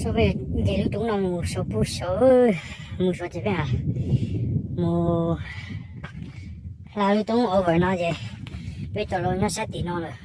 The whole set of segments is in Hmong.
Peb nce lub roob no mus saum pub saum, mus saum ces peb mus hla lub roob over no ces peb tau los nyob sab tim no lawm.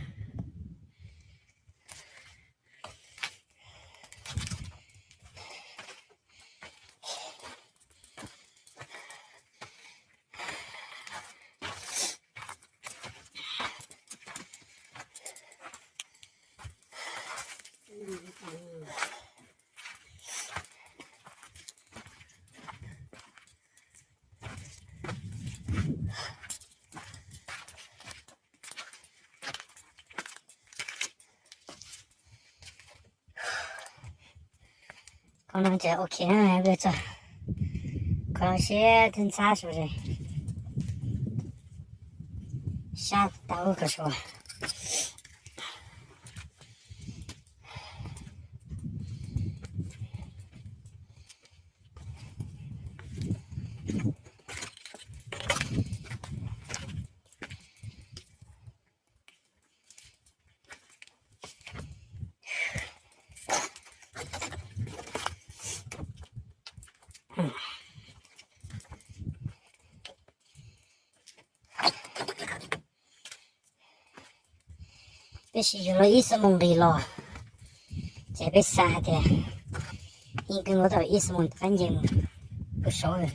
Qhov no ces ok na, txog qhov no siab twb ntxhab suav, sab tau kawg suav. Peb sim yuav los ib xuab moos nqis los, ces peb xav hais tias yeej kawg nkaus tau ib xuab moos rov qab nce mus pub saud.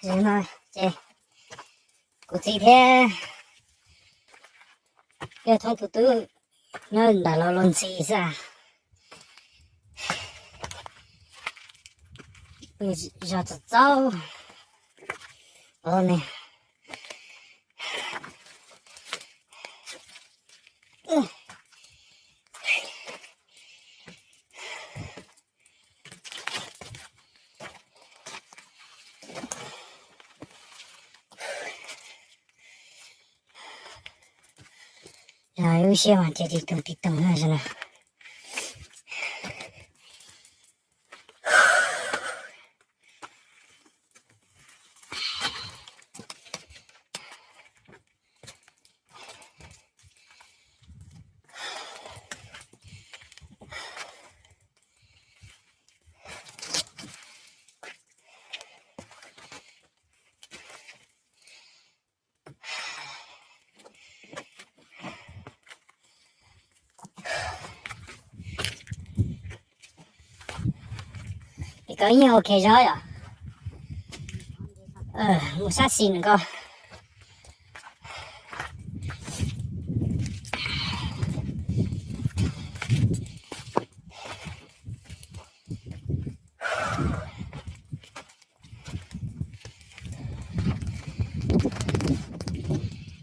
Zaum no ces kuv txiv thiab yog thoob tus tub nyob ntawm los los ntxhi xwb. Pw zog txaus txaus os ne. Lub siab mas ces tib tug tib tug na. Es koj yeej ok zog yom. Mus sab xis nws ko.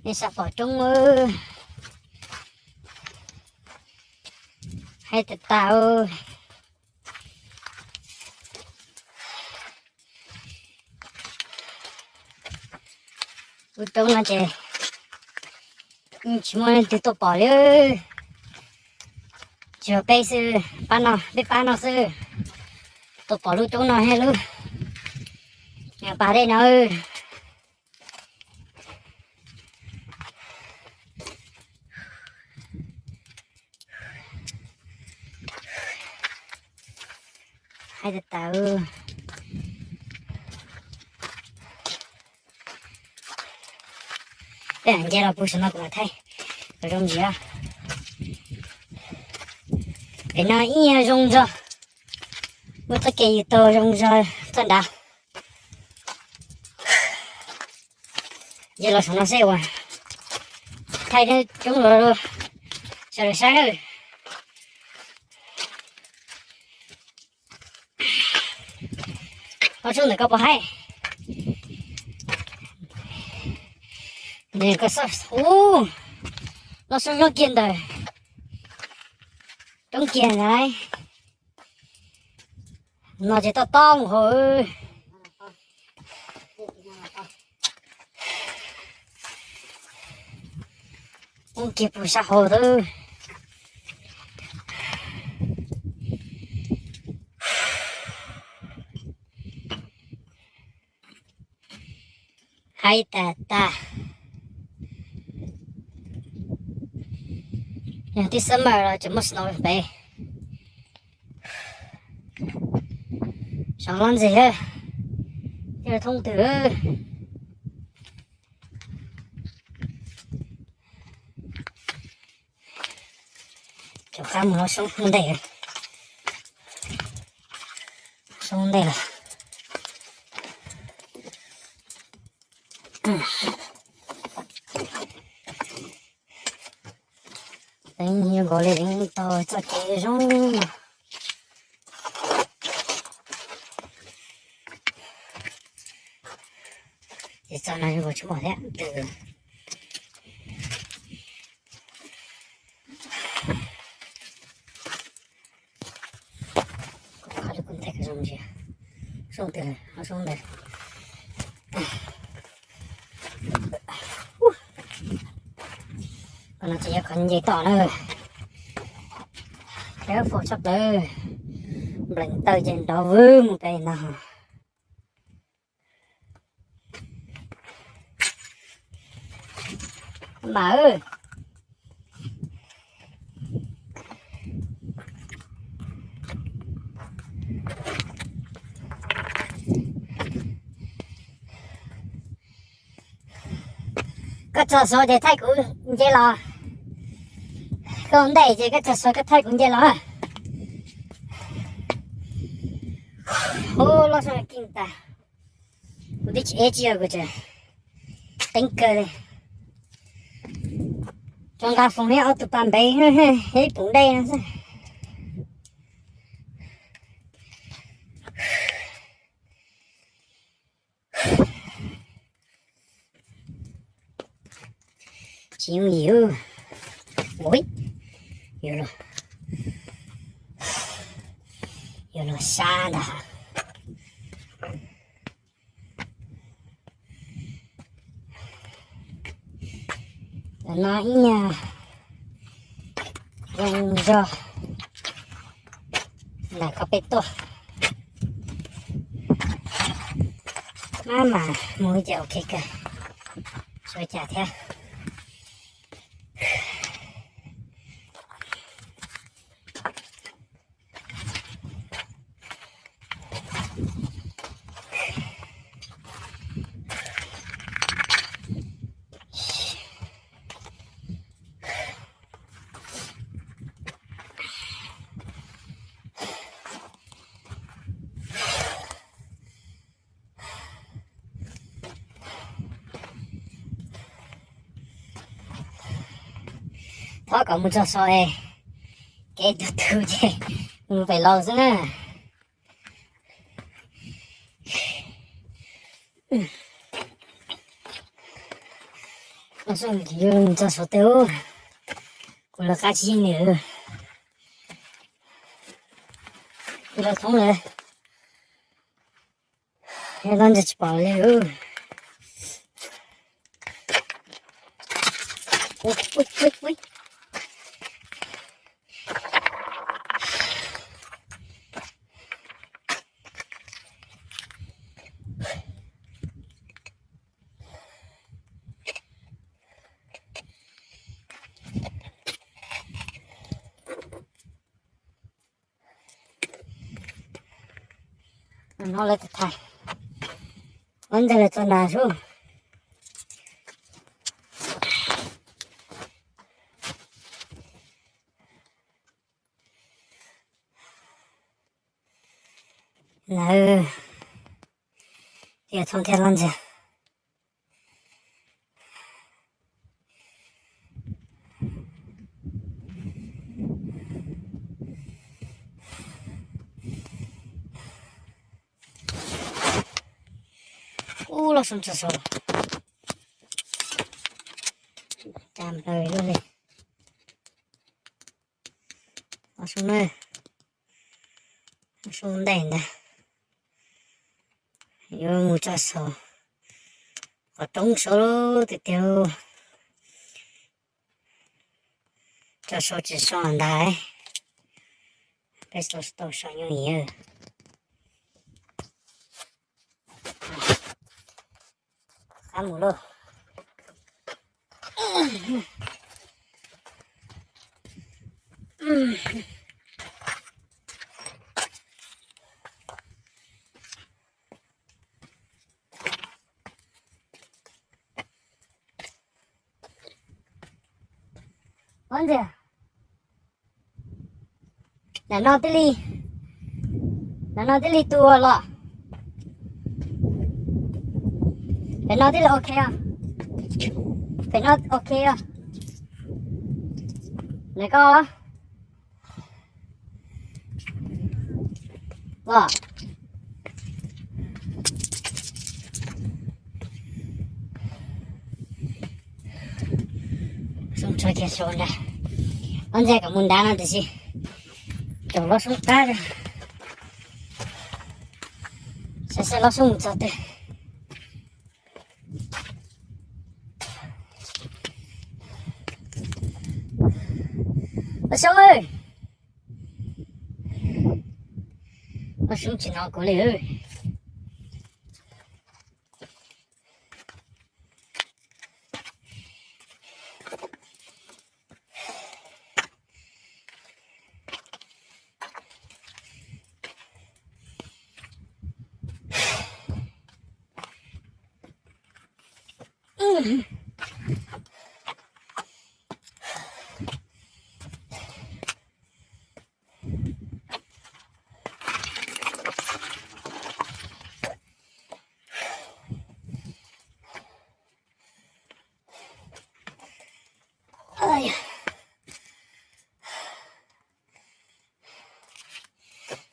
Nej xav pom roob, haib tas tas. Lub roob no ces tsis muaj leej twg tuaj pom li, tsuas peb xwb, pab no, peb pab no xwb tuaj pom lub roob no thiab lub pas dej no. Haib tas tas. Peb nce los puag saum no kuv mam thaij kom zoo ntsis. Pem no ib zoo zog, muaj txoj kev yws taug zoo zog txoj nrad. Nce los saum no seb uas thaij coob los sawv daws saib nawb. Ob tsob ntawm koj puas haib? Ub, los soo nyob kiag ntawm roob kiag ntawd. No ces toj tob mus hauv. Ub, kiag puag sab hauv xwb. Haib tas tas. Yog tib summer los tseem muaj snow pem. Sov loj ntxiag, thiaj thoob twg. Cov qab mus no soob ntej, soob ntej lawm. Teeb nkaus li tog txoj kev zoo no. Ces txoj no zoo nkaus tsis muaj thiab. Kuv qhov li kuv nthe zoo ntsia. Soob ntawd, soob ntawd. Qhov no ces yog qhov nce toj na. Careful tshaj plaws. Nplees taw ces nrov vwg mus pem no. Mas koj txog saud ces thaij kuv nce los. Koj ntej ces koj txog saud koj thaij kuv nce los. Ub, loj sab keej tas. Kuv twb tsis eb tsi os, kuv tseem teeb kawg li. Tso nqa foos thiab ob tug pas npev, ib pum dej no xwb. Tsis yooj yim. Ui, yuav luag, yuav luag sab ntag. Tam no ib nyuag zoo zog ntawm qhov peb tuaj. Maj mam mus ib ce ok kawg, tsis ua cas thiab. Thov kom mus txog saud es kev tug tug ces mus pem laus xwb na. Mus txog saud teb, kuv lawv qab tsis yeej li. Kuv lawv thoob lawm, yog no ntsia tsis pom li. No lawv thaij, lawv ntxeev lawv txog nrad sub. Lawv tias thoob thiab lawv ntxeev. Ub, los soo txog saud. Plaws luaj li. Los sub na, los sub ntej ntag. Yuav mus tso saud, qhov roob saud tiag tiag. Tso saud tsis so ntag, peb tau so nyuj yim. Qab mus lauj. Ov ntxias, ntawm no tij li, ntawm no tij li tu los. Pem no tij li ok os. Pem no ok os. Ntawm koj. Los. Xoo tso kiag saud ntag. Ob ntxaig kom mus nrad no tiam sis caum Lob Xoob qab. Saib saib Lob Xoob mus txog twg. Lob Xoob, Lob Xoob tsis hnov kuv li.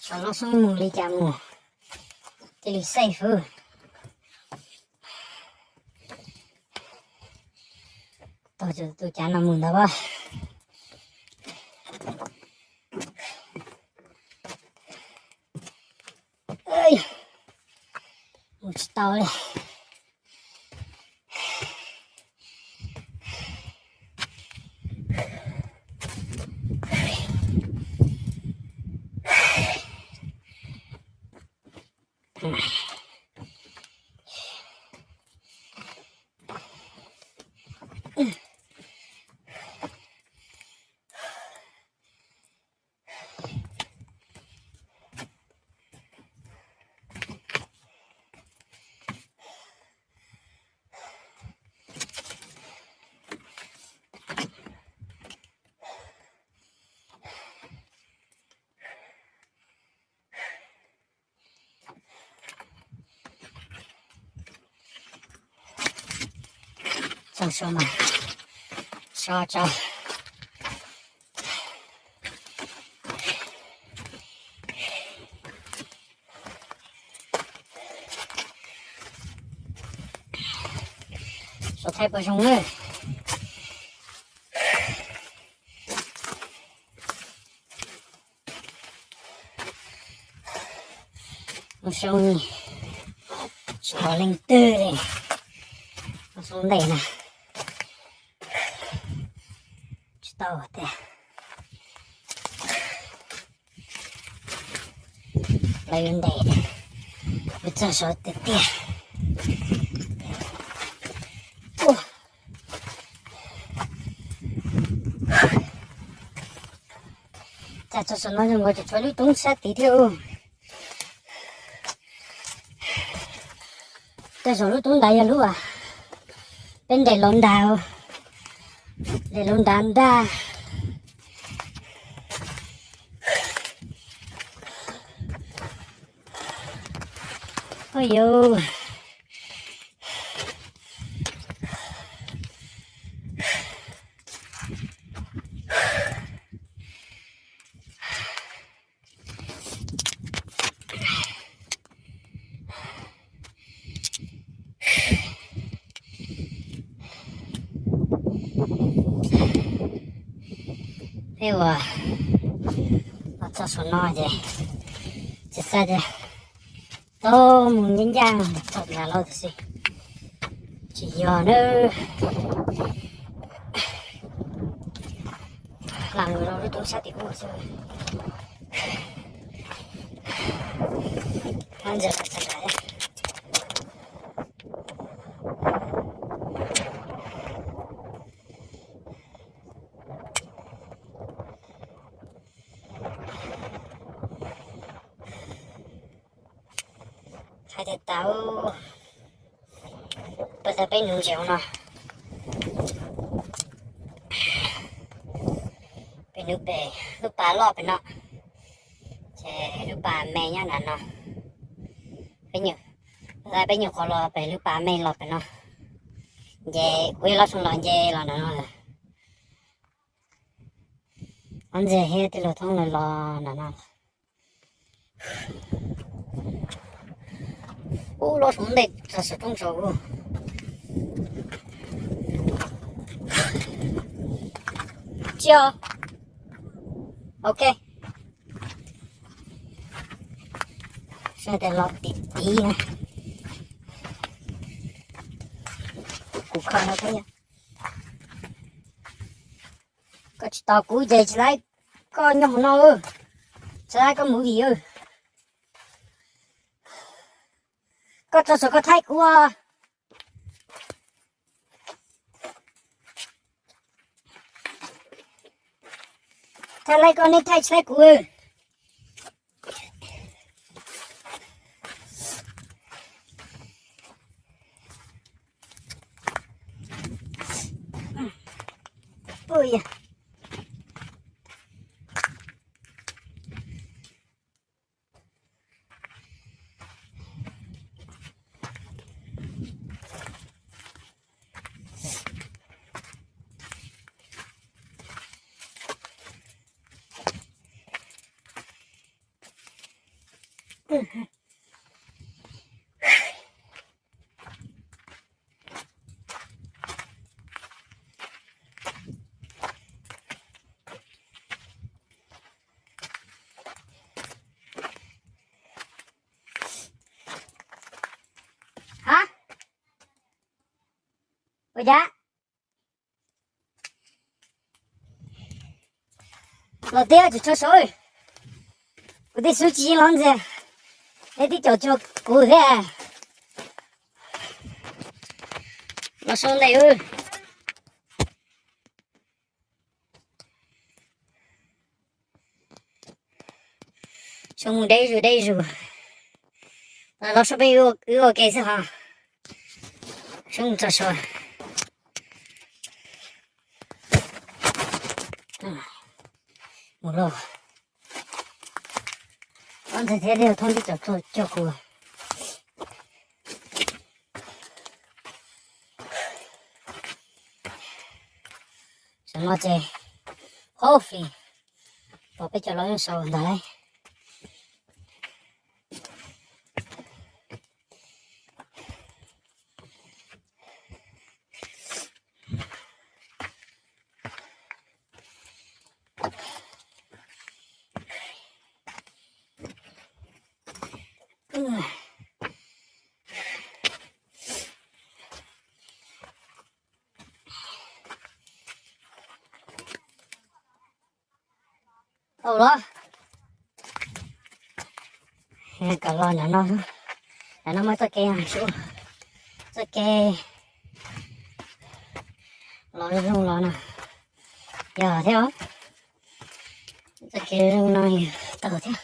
Xyov Lob Xoob mus li cas mus thiaj li safe. Tau tus cav no mus ntag as. Mus tsis tau li. Txog saud mas so tso. So thaij puas zoo na. Mus sau ni, tsis pom leej twg li. Mus sau ntev na, tsis tau tiag. Plaws yuav ntev, mus txog saud tiag tiag. Cas txog saum no zoo nkaus tseem tshuav lub roob sab tid thiab. Tej zaum lub roob ntawd yog lub, peb nres los ntag, nres los ntag ntag. Oj yus. Peb uas los txog saum no ces tsis xav tias tau mus ncaj ncaj txog nram lawm tab sis tsis yog nawb. Lam mus rau lub roob sab tim ub xwb. Ntses txav nram. Hais tias tau, peb tau peb nuv ntses no, peb nuv pem lub pas loj pem no, ces lub pas me nyob nram no. Peb nyuam, peb nyuam qhuav los pem lub pas me los pem no, nce kuv ib los soo los nce los nram no lawm. Ob ntses thiab tij laug Thoob lawv los nram no. Ub, los saum ntej txog saum roob saud. Tsis, ok. Saib tias los tim tid na. Kuv kho no thiab. Koj tsis tos kuv ces tsis laib koj nyob hauv no, tsis laib koj mus vim. Koj tso saum koj thaij kuv. Thaij laib koj, nej thaij tsis laib kuv. Ha, ua cas los tib tsis tso saud, kuv tib xub tsis yeej los ntxias, es tib co tso kuv thiab. Los sau ntawm. Soo mus deb zus deb zus. Los soo peb wb ua ke xwb hos. Soo mus txog sua. Mus lauj. Ob ntxhais thiab tij laug Thoob twb tau tuaj coj kuv. Tam no ces hopefully pom peb cov los yeej sau ntag lauj. Tau los. Kom los nram no, nram no muaj txoj kev, txoj kev los zoo los no, yog thiab os. Txoj kev zoo no yog tau thiab.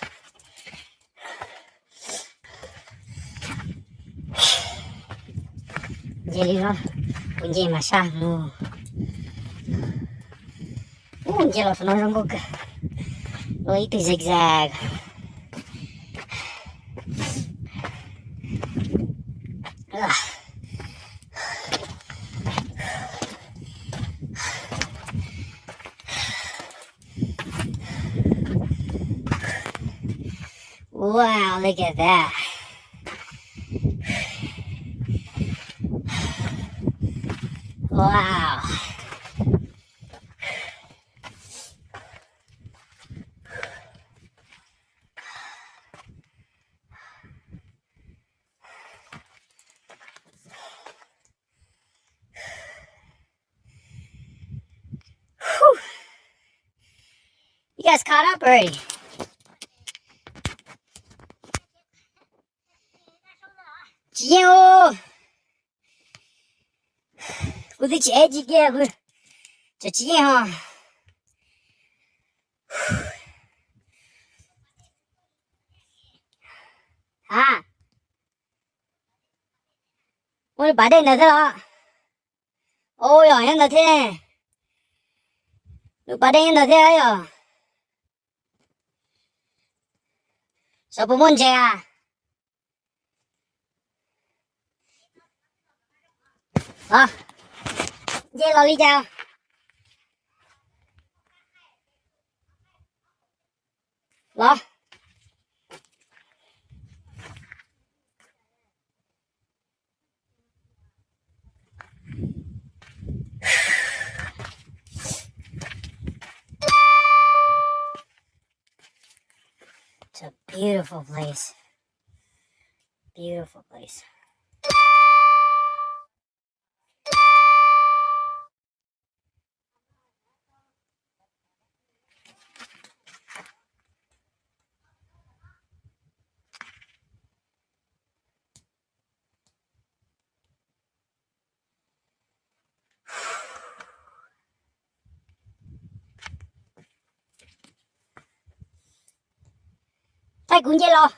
Nce li no, kuv nce mas saj mus. Ub, nce los saum no zoo nkauj kawg, ua ib tug zigzag. Wow, look at that. Wow. Yes, caught up already. Tsis yeej os. Kuv twb tsis ev tsis kiag, kuv tseem tsis yeej os. Ha, muaj lub pas dej ntawd thiab los? Ua yog nyob ntawd thiab. Lub pas dej nyob ntawd thiab yog. Xyov puas muaj ntses a. Los, nce los li cas? Los. It's a beautiful place. Beautiful place. Thaij kuv nce los.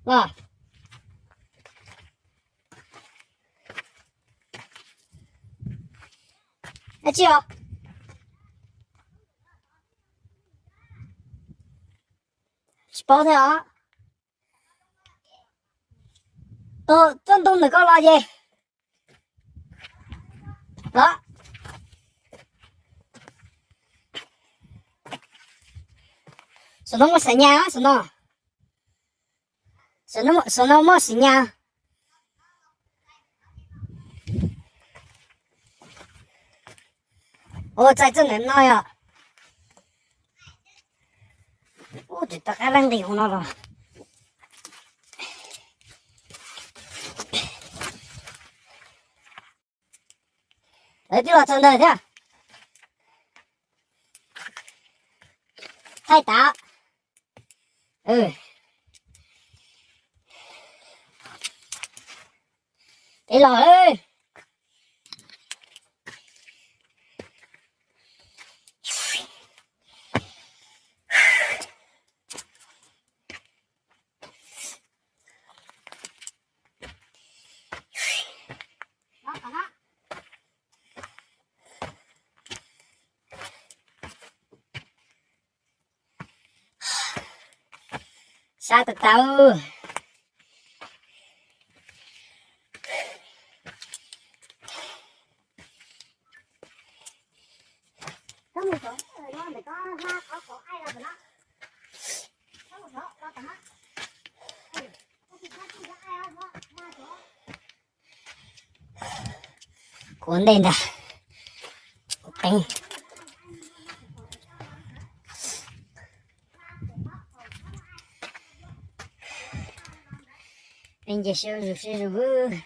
Los. Dab tsi os? Tsis paub thiab os. Tuaj ntoo ntawm koj los ces. Los. Saum no muaj xav nyas, saum no. Saum no muaj xav nyas. Ua txais txoj ntawm no yom. Ub, tsis tau qab leej nqis hauv no los. Lawv twb los txog ntawd thiab. Thaij tas. Peb los lawm. Sab tau tau. Kuv ntej ntag. Kuv qeeb. Peb nce sib zus sib zus.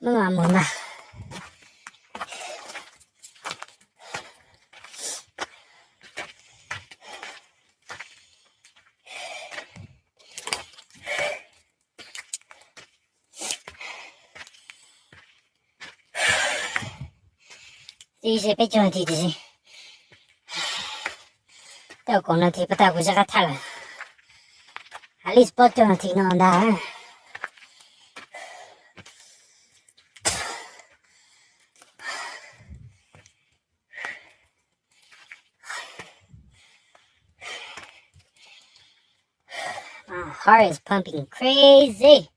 Maj mam mus ntag. Twb ze peb caug nas this tiam sis tej kaum nas this puag ta kuv tsis qab thaij lawm. Hais li plaub caug nas this no ntag. heart is pumping crazy.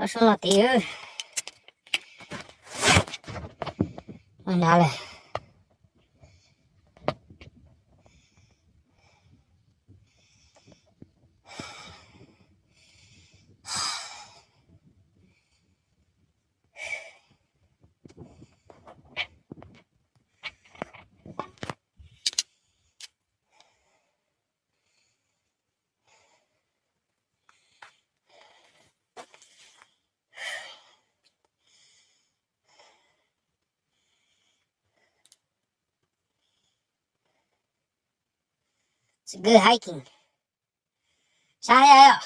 Los sua los tid. Ua nrad lawm. It's a good hiking. Sab thiab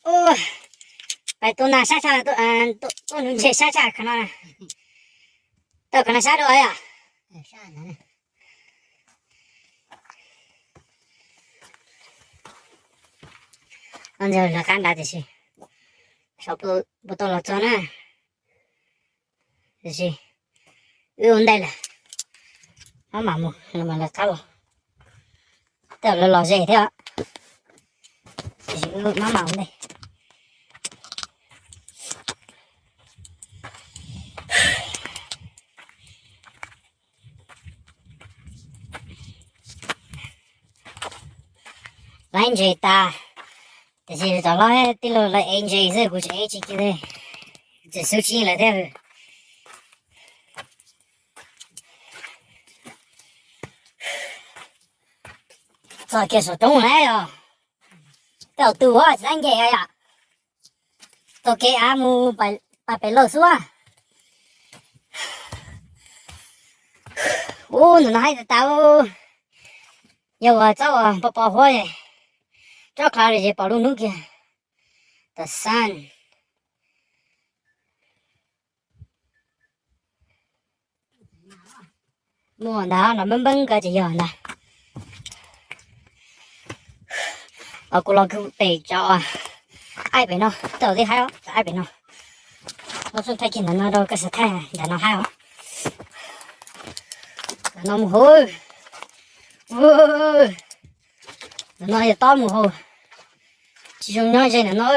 yom. Pais tus nas sab tshaj, tuaj nuv ntses sab tshaj qhov no. Tau qhov no sab dua yom. Ntawd lawv qab nrad tiam sis xyov puas tau los txog na. Tiam sis wb ua ntej lawm, maj mam mus los mas lawv qab los. Tej zaum lawv los ze thiab, tiam sis wb maj mam ua ntej. Laiv ntses tas, tiam sis cov hlob tij laug lawv ev ntses xwb, kuv tseem ev tsis kiag li, tseem xub tshib lawm thiab. Txog kiag saum roob na yog, tej zaum tu huab tsis txawj nce yom. Taug kev av mus pas pem laug xwb. Ub, ntawm no haib tas tas. Yog uas txob uas pos pos huab, tsob cloud ces pom lub hnub kiag. The sun. Muaj ntag, no npeb npeb ko ces yog ntag. Os, kuv los kwv pem cov aib pem no, tej zaum twb haib os, cov aib pem no. Los xub thaij kiag ntawm no rau koj saib, thaij ntawm no haib os. Ntawm no mus hauv. Ntawm no yog tob mus hauv. Tsis zoo nyob ze ntawm no.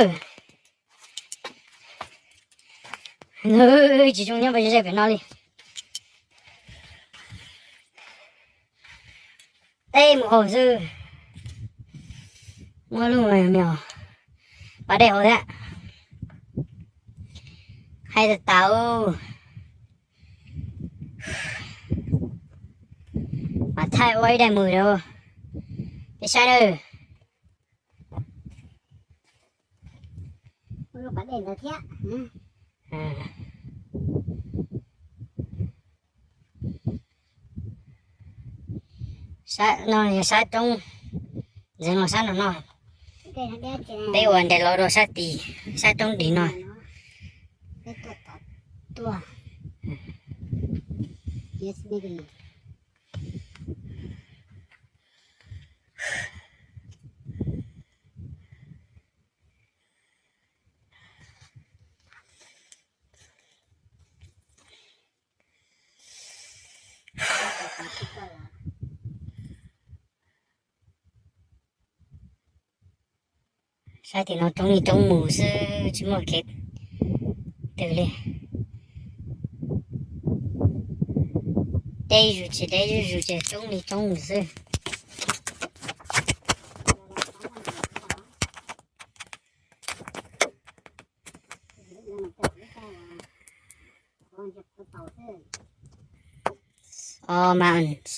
Tsis zoo nyob ze pem no li. Teb mus hauv xwb. Muaj lub me nyuam pas dej hauv thiab. Haib tas tas. Mas thaij ua ib daim mus rau peb saib nawb. Sab no yog sab roob, ntxeev los sab no no. Peb ua nres los rau sab tid, sab roob tid no. Sab tim no roob li roob mus xwb, tsis muaj kev twg li. Deb zus tsis deb zus ces roob li roob mus xwb. All mountains.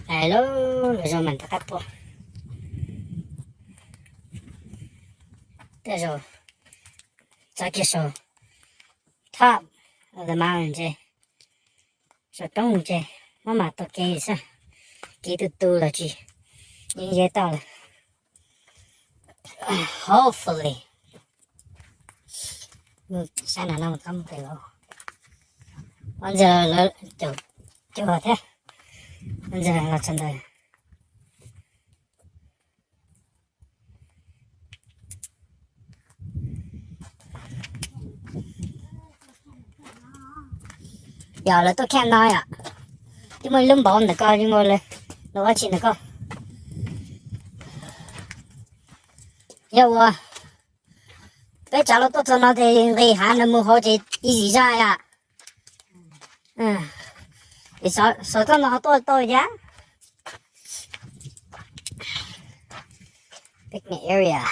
Hais lus, lus zoo mas rov qab tuaj. Tej zaum txog kiag saum top of the mountain ces Saum roob ces maj mam taug kev xwb, kev tu tu los tsis yeej yog toj lawm. Hopefully. Sab no no qab mus pem los, ob ntxwg lawv caum cuag thiab, ob ntxwg los txog ntawd. Yog lawv tuaj camp no yom, twb muaj ib lub npauv ntawm ko, yeej muaj lawv dab tsi ntawm ko. Yog ua peb tsav los tuaj txog no ces nqis hav no mus hauv ces easy zaj yom. Xov toj no tuaj tau yam. Picnic area.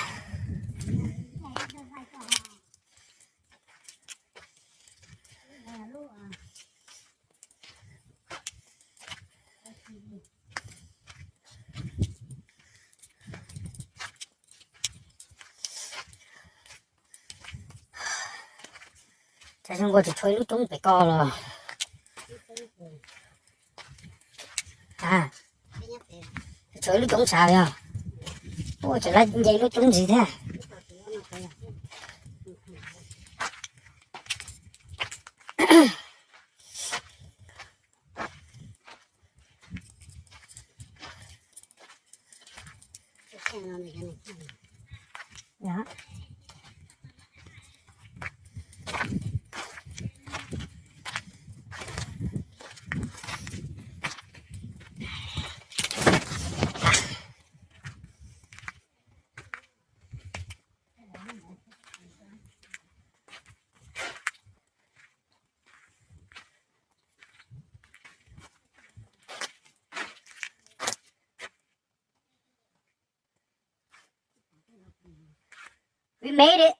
Tshav zoo nkaus tsis tshuav ib lub roob pem ko los. A, tshuav ib lub roob tshav yog. Ua tseem lab nce lub roob ntxiv thiab. We made it.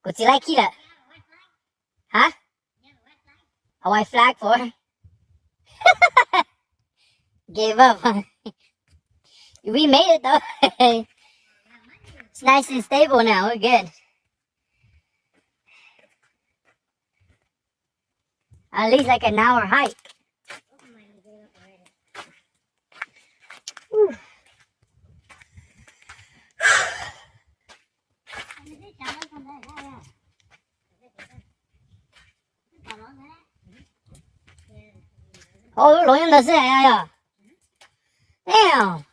Kuv txiv laij khib lawm. Hah? A white flag for? Gave up. We made it though. It's nice and stable now. We're good. At least like an hour hike. Ua lub loo nyob ntawd xwb yog. Damn.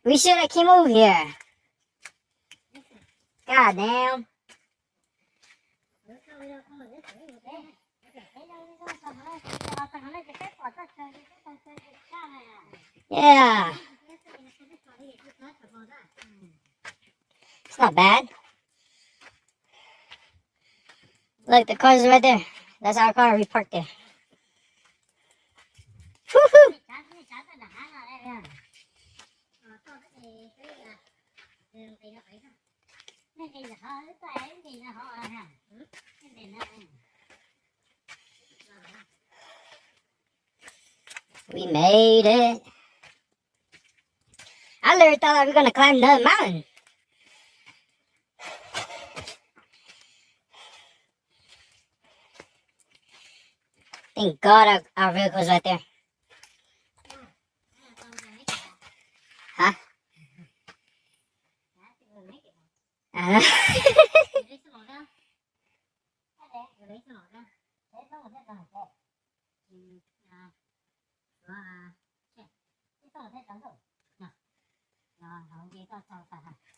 We should have came over here. God damn. Yeah. It's not bad. Look, the car is right there. That's our car. We parked there. Woohoo! We made it. I literally thought that we were gonna climb another mountain. Thank God our, our vehicle's right there. Huh? Uh,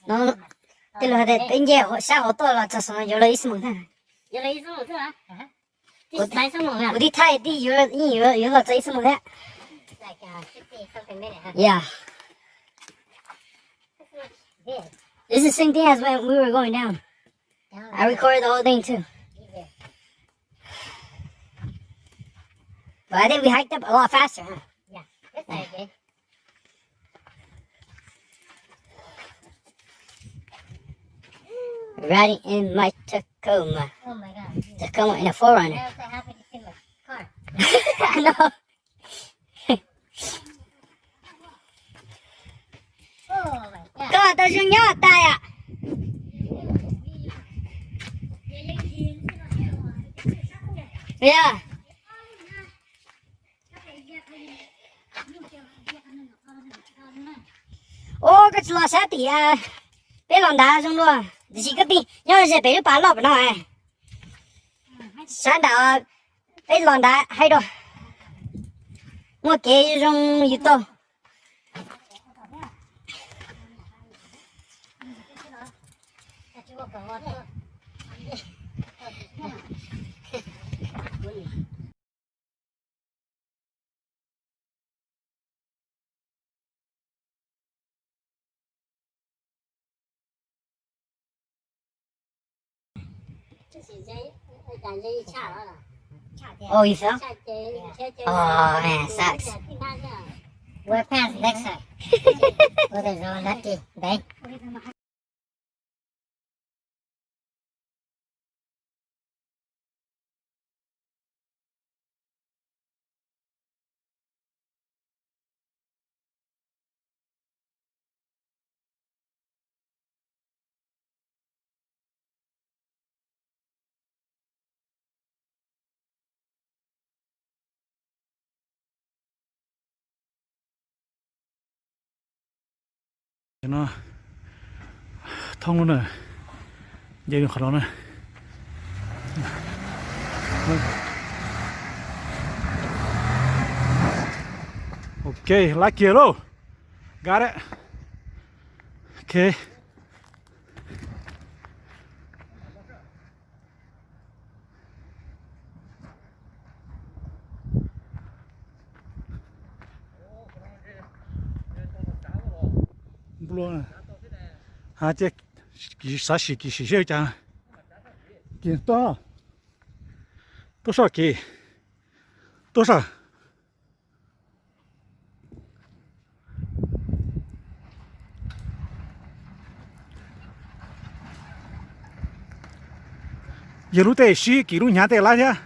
no, tej lus hais tias peb nce sab hauv tuaj los txog saum no yuav luag ib xuab moos thiab. Kuv tib thaij tib yuav, yuav, yuav los txog ib xuab moos thiab. Yeah. It's the same thing as when we were going down. I recorded the whole thing too. But I think we hiked up a lot faster, huh? Riding in my Tacoma. Tacoma in a four runner. I know. Koj tau zoo nyob tas yom. Yog. Ub, koj tsis los sab tim, peb los nrad zoo luaj, tiam sis koj tij nyob ze pem lub pas loj pem no. Sab nrad, peb los nrad haib dua, muaj kev zoo yus tau. Oh, you fell? Oh, man, sucks. Wear pants next time. Ua tej zoo lucky, babe. No, thoob lub na, nce qhov no na. Ok, lab kiag lauj. Got it. Ok. Nplua, ha, ces xav sim kis sim seb cas. Kis tuaj, tuaj soj kis, tuaj soj. Yog lub tej sib kis lub hnyav tej lab thiab.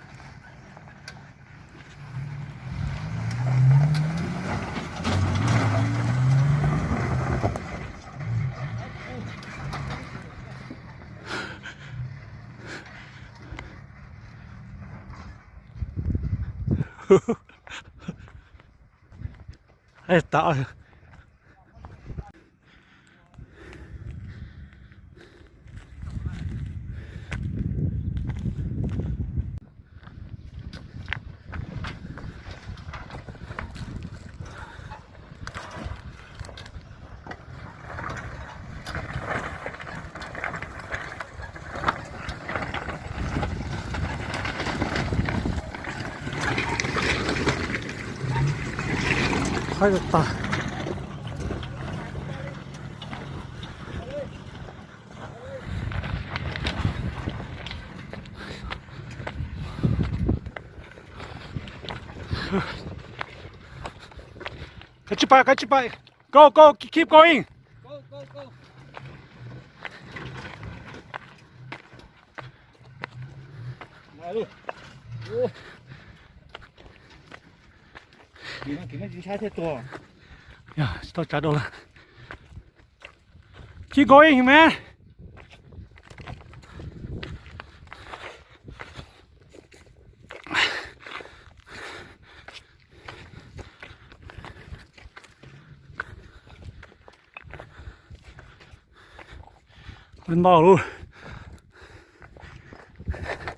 Qhaib tag. Koj tsis pais, koj tsis pais. Go, go, keep going. Tsis tau tsav dua lawm. Keep going, man. Ntau lawm.